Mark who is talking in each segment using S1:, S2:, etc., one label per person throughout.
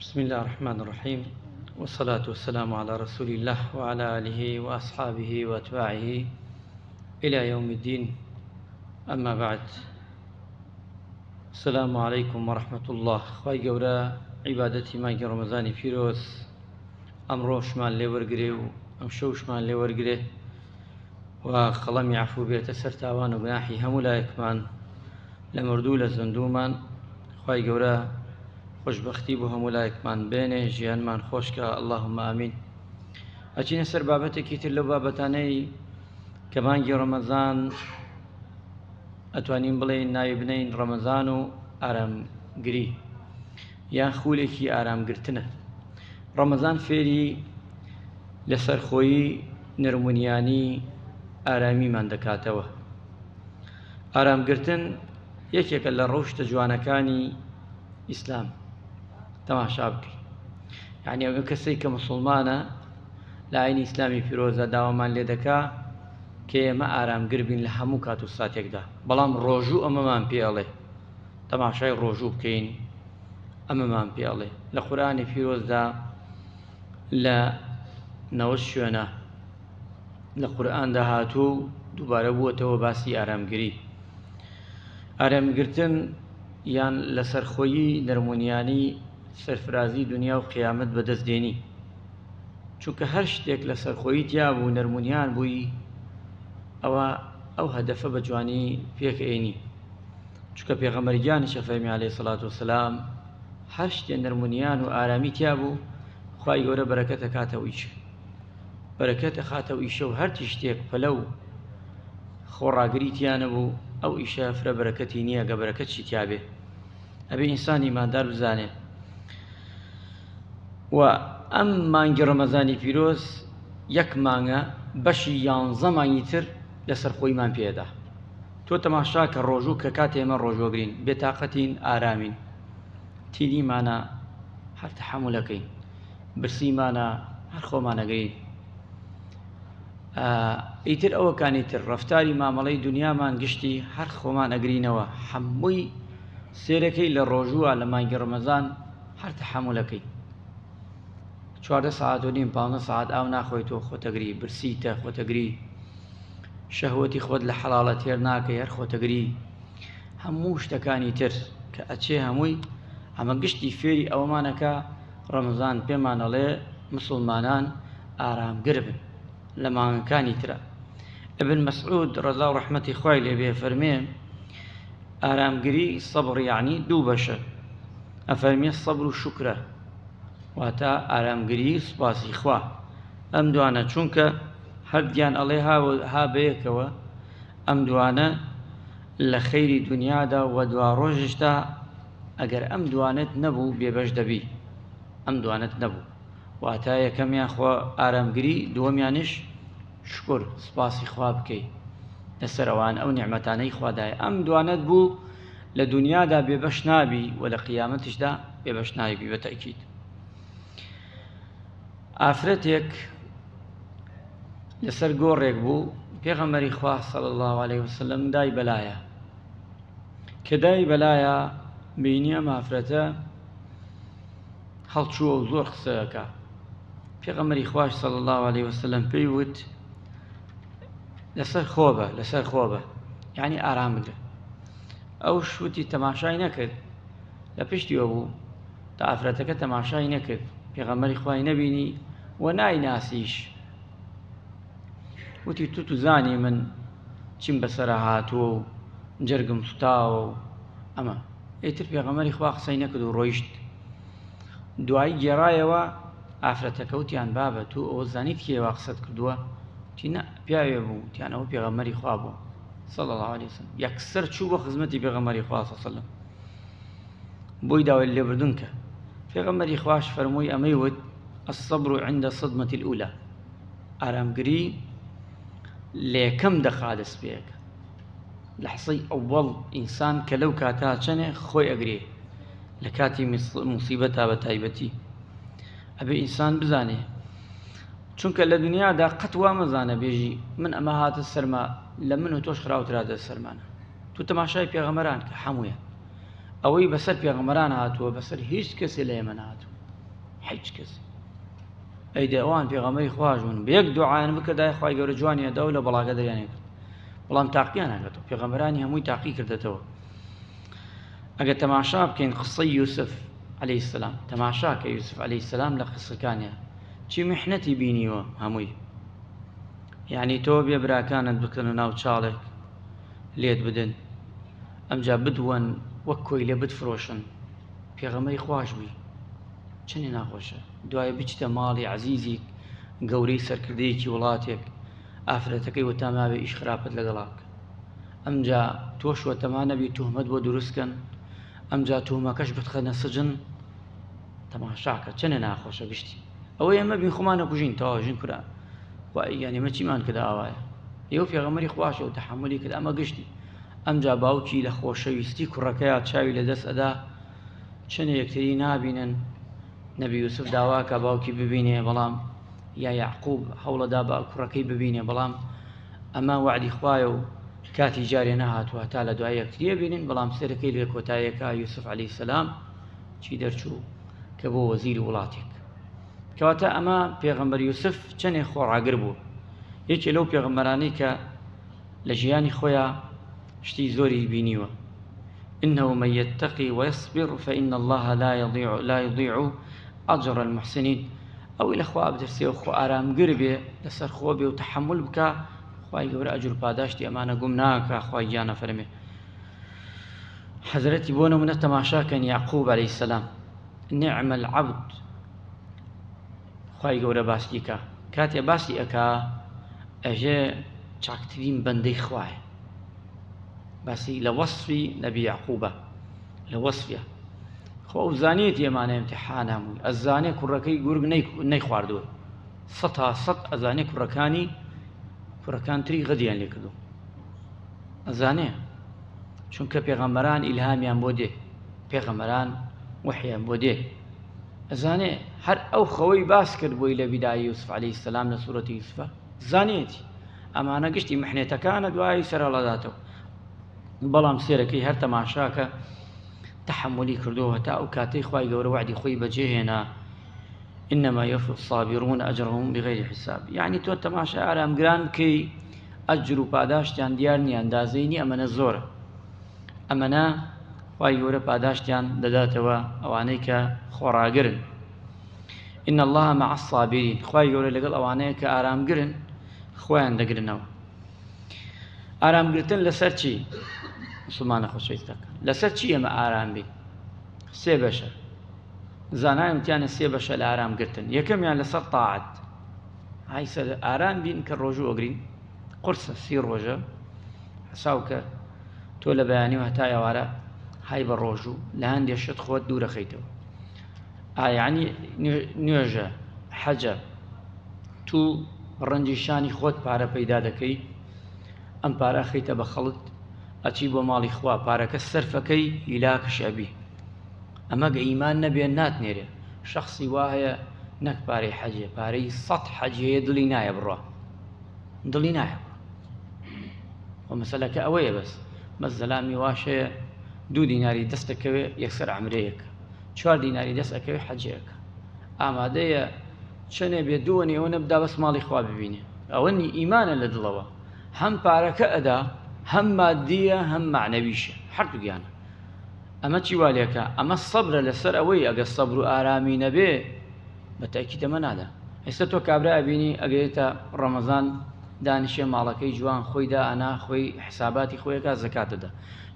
S1: بسم اللە الرحمن الرحیم والصلاة والسلام علی رسول اللە وعلی آله وأصحابه وأتباعه إلى يوم الدين أما بعد السلام علیکم ورحمة الله خوای گەورە عیبادەتی مانگی ڕەمەزانی پیرۆز ئەمڕۆشمان لێ وەرگرێ و ئەم شەوشمان لێ وەرگرێ و قەڵەمی عەفو بێتە سەر تاوان و گوناحی هەموو لایەکمان لە مردوو لە زیندوومان خوای گەورە خۆشبەختی بۆ هەموو لایەکمان بێنێ ژیانمان خۆشکە اللهم ئامین ئەچینە سەر بابەتێکی تر لەو بابەتانەی کە مانگی ڕەمەزان ئەتوانین بڵێین ناوی بنین ڕەمەزان و ئارامگری یان خولێکی ئارامگرتنە ڕەمەزان فێری لەسەرخۆیی نەرمونیانی ئارامیمان دەکاتەوە ئارامگرتن یەکێکە لە ڕەوشتە جوانەکانی ئیسلام تەماشا بکەی یعنی ئەو کەسێک کە مسلمانە لە ئاینی ئیسلامی پیرۆزە داوامان لێ دەکا کە ئێمە ئارامگر بین لە هەموو کات و ساتێکدا بەڵام ڕۆژوو ئەمەمان پێ ئەڵێ تەماشای ڕۆژوو بکەین ئەمەمان پێ ئەڵێ لە قورئانی پیرۆزدا لە نەوە شوێنە لە قورئاندا هاتووە و دووبارە بووەتەوە باسی ئارامگری ئارامگرتن یان لەسەرخۆیی نەرمونیانی سەرفرازی دنیا و قیامەت بەدەست دێنی چونکە هەر شتێک لەسەرخۆیی تیا بوو نەرمونیان بووی ئەوە ئەو هەدەفە بە جوانی پێک ئێنی چونکە پێغەمبەر گیانیش ئەفەرمی عەلەیهی سەڵات وسلام هەر شتێ نەرمونیان و ئارامی تیا بوو خوای گەورە بەرەکەت ئەکاتە ئەو ئیشە بەرەکەت ئەخاتە ئەو ئیشە و هەرچی شتێک پەلە و خۆڕاگری تیا نەبوو ئەو ئیشە فرە بەرەکەتی نییە گە بەرەکەت چی تیا بێ ئەبێ ئینسان ئیماندار بزانێ و ئەم مانگی ڕەمەزانی پیرۆز یەک مانگە بەشی یانزە مانگی تر لەسەر خۆیمان پێدا تۆ تەماشا کە ڕۆژوو کە کاتێ ئێمە ڕۆژوەگرین بێتاقەتین ئارامین تینیمانە هەر تەحەمولەکەین برسیمانە هەر خۆمانەگرین ئیتر ئەوەکانی تر ڕەفتاری مامەڵەی دنیامان گشتی هەر خۆمان ئەگرینەوە هەمووی سێرەکەی لە ڕۆژووە لە مانگی ڕەمەزان هەر تەحەمولەکەی 14 ساعت و نیم 15 ساعت ئاو ناخۆیت و خۆتەگری برسیتە خۆتەگری شەهوەتی خۆت لە حەڵاڵە تێر ناکەی هەر خۆتەگری هەموو شتەکانی تر کە ئەچێ هەمووی ئەمە گشتی فێری ئەوەمانەکە ڕەمەزان پێمان ئەڵێ مسوڵمانان ئارامگر بن لە مانگەکانی ترا ابن مسعود ڕەزا و ڕەحمەتی خوای لێ بێ فەرمێ ئارامگری سەبر یعنی دوو بەشە ئەفەرمێ سەبر و شوکرە واتە ئارامگری سوپاسی خوا ئەم دوانە چونکە هەردگیان ئەڵێ ها بەیەکەوە ئەم دوانە لە خەیری دنیادا و دواڕۆژیشدا ئەگەر ئەم دوانەت نەبوو بێبەش دەبی ئەم دوانەت نەبوو واتە یەکەمیان خوا ئارامگری دووەمیانیش شکر سوپاسی خوا بکەی لەسەر ئەوان ئەو نیعمەتانەی خوادایە ئەم دوانەت بوو لە دنیادا بێبەش نابی و لە قیامەتیشدا بێبەش نابی بە تەئکید ئافرەتێک لەسەر گۆڕێک بوو پێغەمبەری خوا صلی الله علیه وسلم دای بەلایە کە دای بەلایە بینی ئەم ئافرەتە هەڵچووە و زۆر قسەکە پێغەمبەری خواش صلی الله علیه وسلم پێی وت لەسەر خۆبە لەسەر خۆبە یعنی ئارام بگرە ئەو شوتی تەماشای نەکرد لە پشتیەوە بوو تا ئافرەتەکە تەماشای نەکرد پێغەمبەری خوای نەبینی و نایناسیش وتی تو توزانی من چیم بەسەرا هاتووە و جەرگم سوتاوە و ئەمە ئیتر پێغەمبەری خوا قسەی نەکرد و ڕۆیشت دوایی گێڕایەوە ئافرەتەکە وتیان بابە تو ئەوە زانیت کێ وا قسەت کردووە وتی نا پیاوێ بوو وتیان ئەوە پێغەمبەری خوا بوو صلی الله علیه وسلم یەکسەر چوو بۆ خزمەتی پێغەمبەری خوا صلی الله علیه وسلم بۆی داوای لێبوردن کە پێغەمبەری خواش فەرمووی ئەمەی وت الصبر عند الصدمة الأولى ئارامگری لە یەکەم دەقا دەست پێەکە لەحسەی ئەوەڵ ئینسان کە لەو کاتا چەنێ خۆی ئەگرێ لە کاتی مصیبەتا بە تایبەتی ئەبێ ئینسان بزانێ چونکە لە دنیادا قەت وا مەزانە بێژی من ئەمە هاتە سەرما لە من و تۆش خراوتراتە سەرمانە تو تەماشای پێغەمبەران کە هەموویان ئەوەی بەسەر پێغەمبەران هاتووە بەسەر هیچ کەسێ لە ئێمە نهاتوو. هیچ کەس. ئەی دە ئەوان پێغەمبەری خواش بوون بە یەک دوعایان بکردایە خوای گەورە جوانی ئەدا و لە بەڵاکە دەریان کرد بەڵام تاقییان ناکاتەوە پێغەمبەرانی هەمووی تاقی کردێتەوە ئەگەر تەماشا بکەین قسەی یوسف عەلەیهی السلام تەماشا کە یوسف عەلەیهی السلام لە قسەکانیان چی میحنەتی بینیوە هەمووی یعنی تۆ بێ براکانت بکەنە ناو چاڵێک لێت بدەن ئەمجا بدوەن وەک کۆیلە بتفرۆشن پێغەمبەری خواش بووی چەنێ ناخۆشە دوای بچیتە ماڵی عەزیزیک گەورەی سەرکردەیەکی وڵاتێک ئافرەتەکەی وەتا ماوێ ئیش خراپت لەگەڵا بکە ئەمجا تۆش وەتەما نەبی تهمەت بۆ دروستکەن ئەمجا تهمەکەش بتخەنە سجن تەماشاکە چەنێ ناخۆشە گشتی ئەوە ئێمە بین خۆمان نەکوژین تەواو ژن کورا یعنی ئێمە چیمان کرد ئاوایە ئێوە پێغەمبەری خواشە و تەحەمولی کرد ئەمە گشتی ئەمجا باوکی لە خۆشەویستی کوڕەکەیا چاوی لە دەست ئەدا چەنێ یەکتری نابینن نەبی یوسف داواکە باوکی ببینێ بەڵام یا یعقوب هەوڵەدا بە کوڕەکەی ببینێ بەڵام ئەمە وەعدی خوایە و کاتی جارێ نەهاتووە تا لە دوای یەکتریە بینن بەڵام سەرەکەی لە کۆتاییەکە یوسف عەلەیهی سەلام چی دەرچوو کە بۆ وەزیری وڵاتێک کەواتە ئەمە پێغەمبەر یوسف چەنێ خۆڕاگر بوو یەکێ لەو پێغەمبەرانەی کە لە ژیانی خۆیا شتی زۆری بینیوە إنه من يتقي ويصبر فإن الله لا يضيع لا يضيع أجر المحسنين ئەوەی لە خوا بترسێ و خۆ ئارامگر بێ لەسەر خۆ بێ و تەحەمول بکا خوای گەورە ئەجر و پاداشتی ئەمانە گوم ناکا خوای گیانە فەرمێ حەزرەتی بۆ نمونە تەماشا کەن یعقوب عەلەیهی السلام نعم العبد خوای گەورە باسی کا کاتێ باسی ئەکا ئەژێ چاکترین بەندەی خوایە باسی لە وەصفی نەبی یعقوبە لە وەصفە خۆ ئەو زانیەتی ئەمانە امتحان هەمووی ئەزانێ کوڕەکەی گورگ نەیخواردووە سەتا سەد ئەزانێ کوڕەکانی کوڕەکان تری غەدیان لێ کردو ئەزانێ چونکە پێغەمبەران ئیلهامیان بۆ دێ پێغەمبەران وحیان بۆ دێ ئەزانێ هەر ئەو خەوەی باس کرد بۆی لە بیدای یوسف عەلەیهی السلام لە سورەتی یوسفە زانێتی ئەمانە گشتی محنێتەکانە دوایی سەرهەڵەداتەوە بەڵام سێرەکەی هەر تەماشاکە تحملی کردووە هەتا ئەو کاتەی خوای گەورە وعدی خۆی بەجێهێنا إنما يوفي الصابرون أجرهم بغير حساب یعنی تۆ تەماشای ئارامگران بکەی ئەجر و پاداشتیان دیار نییە ئەندازەی نییە ئەمەنە زۆرە ئەمەنە خوای گەورە پاداشتیان دەداتەوە ئەوانەی کە خۆڕاگرن إن الله مع الصابرین خوای گەورە لەگەڵ ئەوانەیە کە ئارامگرن خۆیان دەگرنەوە ئارامگرتن لەسەر چی مسلمانە خۆشەویستەکان لەسەر چی ئێمە ئارام بین سێ بەشە زانایان وتیانە سێ بەشە لە ئارام گرتن یەکەمیان لەسەر تاعەت های سەر ئارام بین کە ڕۆژوو ئەگرین قورسە سی ڕۆژە حساو کە تۆ لە بەیانی و هەتا ئێوارە های بە ڕۆژوو لە هەندێ شت خۆت دوورەخەیتەوە ئایانی نوێژە حەجە تو ڕەنجی شانی خۆت پارە پەیدا دەکەی ئەم پارە خەیتە بە خەڵک ئەچی بۆ ماڵی خوا پارەکە سەرفەکەی هیلاکش ئەبی ئەمە گە ئیمان نەبێ ناتنێرێ شەخسی وا هەیە نەک پارەی حەجێ پارەی سەد حەجی هەیە دڵی نایە بڕوا دڵی نایە بڕوا و مەسەلەکە ئەوەیە بەس بەس زەلامی واش هەیە دوو دیناری دەست دەکەوێ یەکسەر عەمرەیەک چوار دیناری دەست ئەکەوێ حەجێک ئامادەیە چەنێ بێ دووەنێ ئەوە نەبدا بەس ماڵی خوا ببینێ ئەوە نی ئیمانە لە دڵەوە هەم پارەکە ئەدا هەم مادیە هەم معنەویشە هەردووگیانە ئەمە چی وا لێکا؟ ئەمە سەبرە لەسەر ئەوەی ئەگەر سەبر و ئارامی نەبێ بە تەئکید ئەمە نادا. ئێستا تۆ کابرا ئەبینی ئەگەیێتە ڕەمەزان دانیشێ ماڵەکەی جوان خۆی دا ئەنا خۆی حساباتی خۆی ئەکا زەکات دەدا.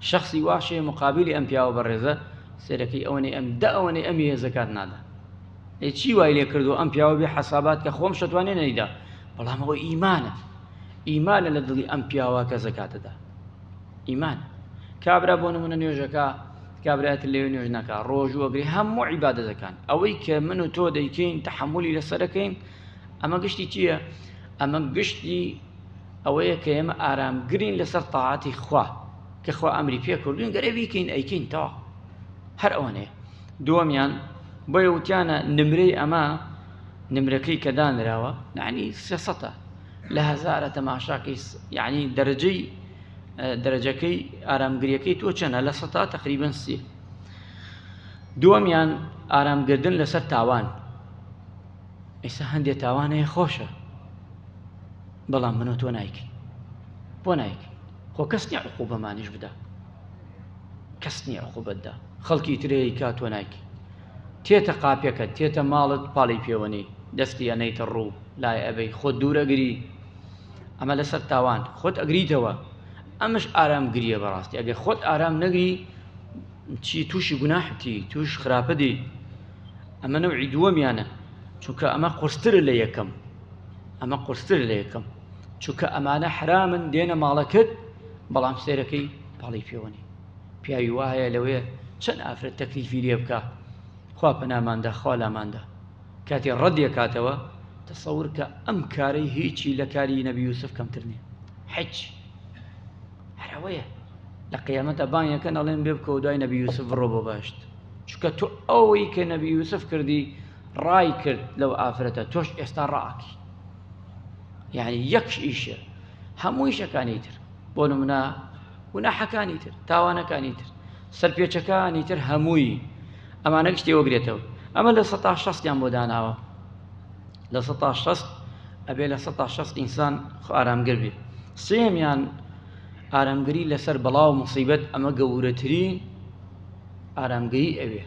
S1: شەخسی واش هەیە مقابیلی ئەم پیاوە بەڕێزە سەیرەکەی ئەوەنەی ئەم دە ئەوەنەی ئەمی هەیە زەکات نادا. ئێ چی وای لێ کردووە ئەم پیاوە بێ حەسابات کە خۆم شەتوانێ نەیدا بەڵام ئەوە ئیمانە ئیمانە لە دڵی ئەم پیاوە کە زەکات دەدا. ئیمان کابرا بۆ نمونە نوێژەکە کابرایەت لێ نوێژ نەکا ڕۆژوو ئەگری هەموو عیبادەتەکان ئەوەی کە من و تۆ دەیکەین تەحملی لەسەرەکەین ئەمە گشتی چییە؟ ئەمە گشتی ئەوەیە کە ئێمە ئارامگرین لەسەر تاعاتی خوا کە خوا ئەمری پێ کردوین گەرە بیکەین ئەیکەین تەوا هەر ئەوەنەیە دووەمیان بۆیە وتیانە نمرەی ئەمە نمرەکەی کە دانراوە یعنی سێسەتە لە هەزارە تەماشاکەی یعنی دەرەجەی دەرەجەکەی ئارامگریەکەی تۆ چەنە لە سەتا تقریبن سی دووەمیان ئارامگردن لەسەر تاوان. ئێستا هەندێک تاوان هەیە خۆشە بەڵام من و تۆ نایکەین بۆ نایکەین خۆ کەس نییە عقوبەمانیش بدا کەس نییە عقوبەتدا خەڵکی ترەیە کا تۆ نایکەی تێتە قاپێکە تێتە ماڵت پاڵی پێوەنی دەستی ئەنەیتە ڕوو لای ئەبەی خۆت دوورەگری ئەمە لەسەر تاوان خۆت ئەگریتەوە ئەمش ئارام گریە بەڕاستی ئەگەر خۆت ئارام نەگری چی تووشی گوناحتی توش خراپە دی ئەمە نەوعی دووەمیانە چونکە ئەمە قورسترە لە یەکەم ئەمە قورستر لە یەکەم چونکە ئەمانە حرامن دێنە ماڵەکەت بەڵام سێرەکەی پاڵی پێوەنی پیاوی وا هەیە لەوەیە چەند ئافرەت تەکلیفی لێ بکە خوا پەناماندا خوا لاماندا کاتێ ڕەدی کاتەوە تەسەور کە ئەم کارەی هیچی لە کاری نەبی یوسف کەمتر نییە حچ هەرەوەیە لە قیامەتە بانگەکەن ئەڵێن بێ بکەوە دوای نەبی یوسف بڕۆ بۆ بەهشت چونکە تۆ ئەوەی کە نەبی یوسف کردی ڕای کرد لەو ئافرەتە تۆش ئێستا ڕاکی یعنی یەک ئیشە هەموو ئیشەکانی تر بۆ نمونە گوناحەکانی تر تاوانەکانی تر سەرپێچەکانی تر هەمووی ئەمانە گشتی وەگرێتەوە ئەمە لە سەتا شەستیان بۆ داناوە لە سەتا شەست ئەبێ لە سەتا شەست ئینسان خۆ ئارامگر بێ سێمیان ئارامگری لەسەر بەڵا و مصیبەت ئەمە گەورەترین ئارامگری ئەوێ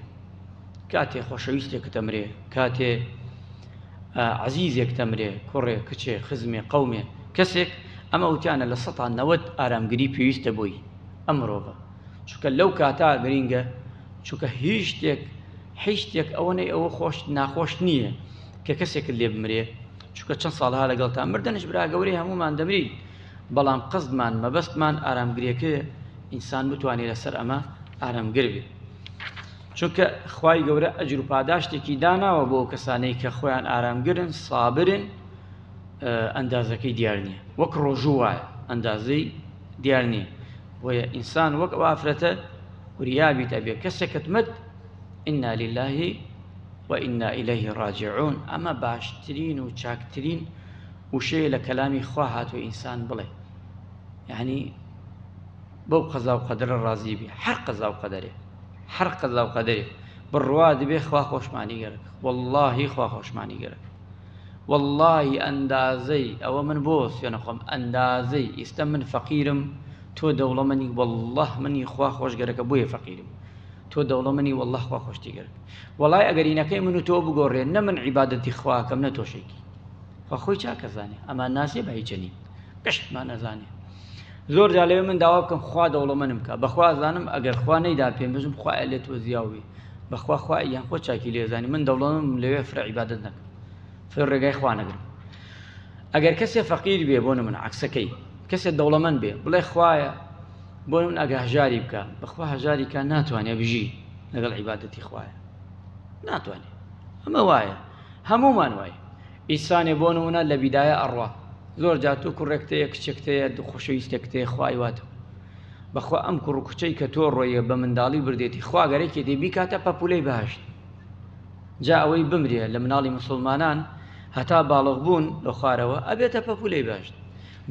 S1: کاتێ خۆشەویستێکت ئەمرێ کاتێ عەزیزێک تەمرێ کوڕێ کچێ خزمێ قەومێ کەسێک ئەمە وتیانە لە سەتا نەوەد ئارامگری پێویستە بۆی ئەم مرۆڤە چونکە لەو کاتا گرینگە چونکە هیچ شتێک هیچ شتێک ئەوەنەی ئەوە خۆش ناخۆش نییە کە کەسێکت لێ بمرێ چونکە چەند ساڵها لەگەڵتا مردنش برا گەورەی هەمومان دەمرین بەڵام قەزدمان مەبەستمان ئارامگریەکەیە ئینسان بتوانێت لەسەر ئەمە ئارامگر بێ چونکە خوای گەورە ئەجر و پاداشتێکی داناوە بۆ ئەو کەسانەی کە خۆیان ئارامگرن سابرن ئەندازەکەی دیار نییە وەک ڕۆژوو وایە ئەندازەی دیار نییە بۆیە ئینسان وەک ئەو ئافرەتە وریابیت ئەبێ کەسێکت مرد ئینا لله وإنا إليه راجعون ئەمە باشترین و چاکترین وشەیە لە کەلامی خوا هاتووە ئینسان بڵێ یعنی بەو قەزا و قەدرە ڕازی بی هەر قەزا و قەدەرێ هەر قەزا و قەدەرێ بڕوا دەبێ خوا خۆشمانی گەرەک واللهی خوا خۆشمانی گەرەک واللهی ئەندازەی ئەوە من بۆ سوێنە خۆم ئەندازەی ئیستا من فەقیرم تۆ دەوڵەمەنی والله منی خوا خۆش گەرەکە بۆیە فەقیرم تۆ دەوڵەمەنی والله خوا خۆشتی گەرەک وەڵای ئەگەرینەکەی من و تۆ بگۆڕێ نە من عیبادەتی خواکەم نە تۆشێکی خوا خۆی چاکەزانێ ئەمان ناسێ بە هیچە نین گشتمان ئەزانێ زۆر جار لەوێ من داوا بکەم خوا دەوڵەمەنم بکە بەخوا زانم ئەگەر خوا نەیدا پێم بژم خوا لێ تۆ زیاو بێ بەخوا خوا یان خۆ چاکی لێ زانی من دەوڵەمەنم لەوێ فرە عیبادەت نەکەم فرە ڕێگای خوا نەگرم ئەگەر کەسێ فەقیر بێ بۆ من عکسەکەی کەسێ دەوڵەمەند بێ بڵێ خوایە بۆ من ئەگە هەژاری بکە بەخوا هەژاری کە ناتوانێ بژی لەگەڵ عیبادەتی خوایە ناتوانێ ئەمە وایە هەمومان وایە ئینسانێ بۆ نمونە لە بیدایە ئەڕوا زۆر جار تۆ کوڕێکت هەیە کچێکت هەیە خۆشەویستێکت هەیە خوا ئەیواتەوە بەخوا ئەم کوڕ و کچەی کە تۆ ڕۆیە بە منداڵی بردێتی خوا گەرەکێتی بیکاتە پەپولەی بەهەشت جا ئەوەی بمرێ لە مناڵی مسلمانان هەتا باڵغ بوون لە خوارەوە ئەبێتە پەپولەی بەهەشت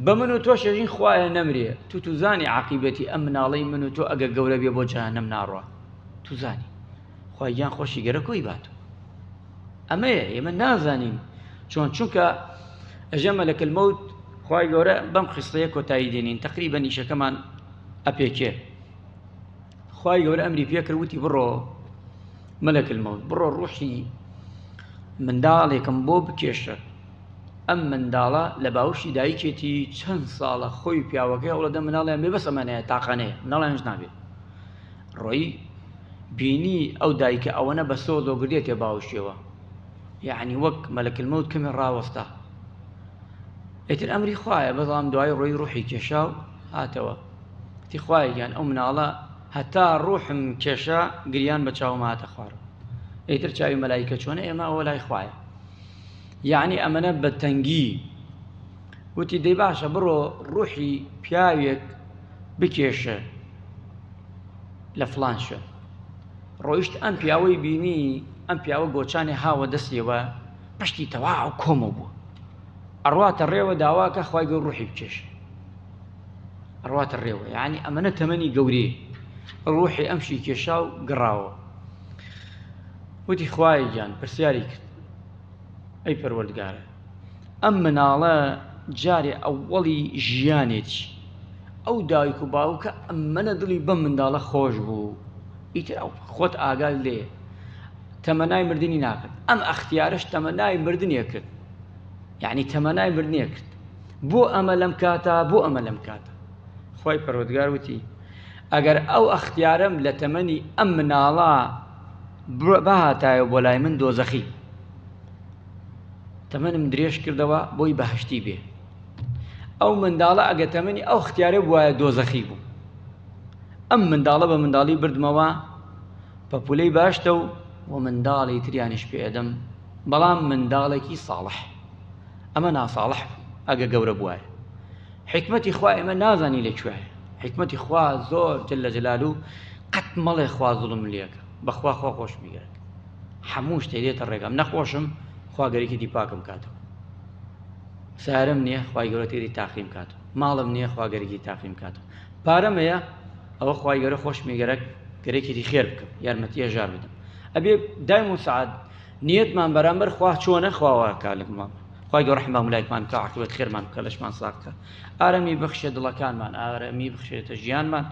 S1: بە من و تۆ شەژین خوایە نەمرێ تو توزانی عاقیبەتی ئەم مناڵەی من و تۆ ئەگە گەورە بێ بۆ جەهەنەم ناڕوا توزانی خوای گیان خۆشی گەرەکۆی باتەوە ئەمەیە ئێمە نازانین چۆن چونکە ئەژە مەلەک المەوت خوای گەورە بەم قسەیە کۆتایی دێنین تقریبا نیشەکەمان ئەپێکێ خوای گەورە ئەمری پێکرد وتی بڕۆ مەلەک المەوت بڕۆ ڕوحی منداڵێکم بۆ بکێشە ئەم منداڵە لە باوشی دایکێتی چەند ساڵە خۆی پیاوەکەی هەوڵەدە مناڵیان بێ بەس ئەمانەیە تاقانەیە مناڵیانش نابێت ڕۆی بینی ئەو دایکە ئەوەنە بە سۆزەوە گردێتێ باوشیەوە یعنی وەک مەلەک المەوت کەمێ ڕاوەستا ئیتر ئەمری خوایە بەڵام دوای ڕۆی ڕوحی کێشا و هاتەوە تی خوایە گیان ئەو مناڵە هەتا ڕوحم کێشا گریان بە چاوم هاتە خوارەوە ئیتر چاوی مەلایکە چۆنە ئێمە ئەوە لای خوایە یعنی ئەمەنە بە تەنگی وتی دەی باشە بڕۆ ڕوحی پیاوێک بکێشە لە فڵان شوێن ڕۆیشت ئەم پیاوەی بینی ئەم پیاوە گۆچانێ هاوە دەستیەوە پشتی تەواو کۆمە بوو ئەڕواتە ڕێوە داواکە خی گەور ڕوحی بکێشێ ئەڕواتە ڕێوە یعنی ئەمەنە تەمەنی گەورەیە ڕوحی ئەمشی کێشا و گەڕاوە وتی خوای گیان پرسیاری کرد. ئەی پەروەردگارە ئەم مناڵە جارێ ئەوەڵی ژیانێتی ئەو دایک و باوکە ئەمەنە دڵی بەم منداڵە خۆش بوو ئیتر ئەو خۆت ئاگال لێ تەمەنای مردنی ناکرد ئەم ئەختیارش تەمەنای مردنێ کرد یعنی تەمەنای مردنێ کرد بۆ ئەمە لەم کاتە بۆ ئەمە لەم کاتە خی پەروەردگار وتی ئەگەر ئەو ئەختیارم لە تەمەنی ئەم مناڵە بهاتایە بۆ لای من دۆزەخی تەمەنم درێژ کردەوە بۆی بەهشتی بێ ئەو منداڵە ئەگە تەمەنی ئەو اختیارە بواە دۆزەخی بوو ئەم منداڵە بە منداڵی بردمەوە پەپولەی باشتە و و منداڵی تریانیش پێدەم بەڵام منداڵێکی ساڵح ئەمە ناساڵح ئەگە گەورە بواە حکمەتی خوا ئێمە نازانی لە کوێ حکمەتی خوا زۆر جل جلالو قەت مەڵێ خوا زوڵم لێکە بەخوا خوا خۆشمی گەرەک هەموو شتێ دێتە ڕێگام نەخۆشم خوا گەرەکی دی پاکم کاتەوە سارم نییە خوای گەورە تێری تاقیم کاتەوە ماڵم نییە خوا گەرەکی تاقیم کاتەوە پارەم هەیە ئەوە خوای گەورە خۆشمی گەرەک گەرەکی دی خێر بکەم یارمەتی هەژار بدەم ئەبێ دایم و سەعات نیەتمان بەرامبەر خوا چۆنە خوا وا کا لەگەڵمان خوای گەورە ڕەحم بە هەموو بکا عاقبەت خێرمان بکا لەشمان ساغ بکا ئارامی بەخشێ دڵەکانمان ئارامی بخشێتە ژیانمان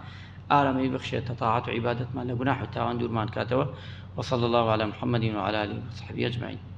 S1: ئارامی بخشێتە تاعەت و عیبادەتمان لە گوناح و تاوان دوورمان کاتەوە وصلى الله على محمد وعلى آله وصحبه أجمعين.